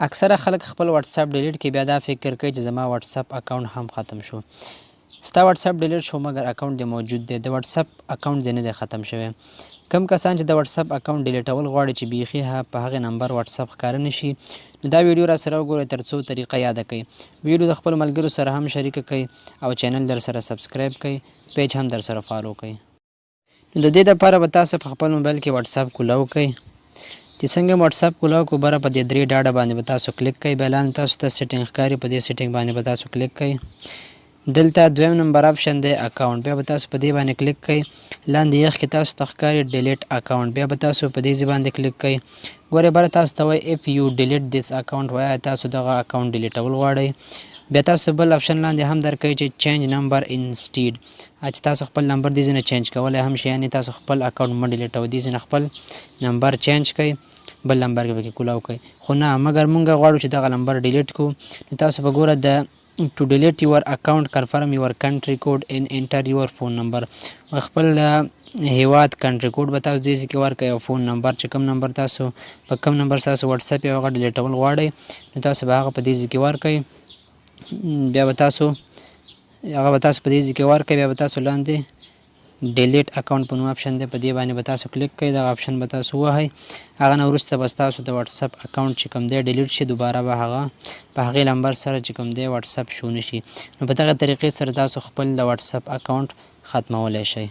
اکثره خلک خپل واتساپ ډیلیټ کوي، بیا دا فکر کوي چې زما واتساپ اکاونټ هم ختم شو. ستا واتساپ ډیلیټ شو مګر اکاونټ دې موجود دی، د واتساپ اکاونټ دې نه دی ختم شوی. کم کسان چې د واتساپ اکاونټ ډیلیټول غواړي چې بیخي په هغې نمبر واتساپ ښکاره نه شي، نو دا ویډیو را سره وګورئ تر څو طریقه یاده کړئ. ویډیو د خپلو ملګرو سره هم شریکه کړئ او چینل در سره سبسکرایب کړئ، پیج هم در سره فالو کړئ. نو د دې لپاره به تاسو په خپل موبایل کې واتساپ کولاو کړئ. چې څنګه واتساپ کولاو کو، بره په دې درې ډاډه باندې به تاسو کلیک کړئ. بیا لاندې تاسو ته سیټینګ ښکاري، په دې سیټینګ باندې به تاسو کلیک کړئ. دلته دویم نمبر آپشن دی اکاونټ، بیا به تاسو په دې باندې کلیک کړئ. لاندې یخ کې تاسو ته ښکاري ډیلیټ اکاونټ، بیا به تاسو په دې ځای باندې کلیک کړئ. ګورئ، بره تاسو ته وایي "If you delete this account"، وایي تاسو دغه اکاونټ ډیلیټول غواړئ؟ بیا تاسو بل آپشن لاندې هم درکوي چې "Change number instead"، چې تاسو خپل نمبر دې ځای نه چینج کولی هم شئ. یعنې تاسو خپل اکاونټ مه ډیلیټوئ، دې ځای نه خپل نمبر چینج کړئ، بل نمبر کې پکې کولاو کړئ. خو نه، مګر مونږ غواړو چې دغه نمبر ډیلیټ کړو. نو تاسو به ګوره د "To delete your account, confirm your country code and enter your phone number". خپل هیواد country code به تاسو دې ځای کې ورکړئ او فون نمبر، چې کوم نمبر تاسو په کوم نمبر تاسو واتساپ یو هغه ډیلیټول غواړئ، نو تاسو به هغه په دې ځای کې ورکړئ. بیا به تاسو هغه به تاسو په دې ځای کې ورکړئ. بیا به تاسو لاندې ډیلیټ اکاونټ په نوم آپشن دی، په دې باندې به تاسو کلیک کړئ. دغه آپشن به تاسو ووهئ. هغه نه وروسته به ستاسو د واتساپ اکاونټ چې کوم دی ډیلیټ شي، دوباره به هغه په هغې نمبر سره چې کوم دی واتساپ شو نشي. نو په دغه طریقې سره تاسو خپل د واتساپ اکاونټ ختمولی شئ.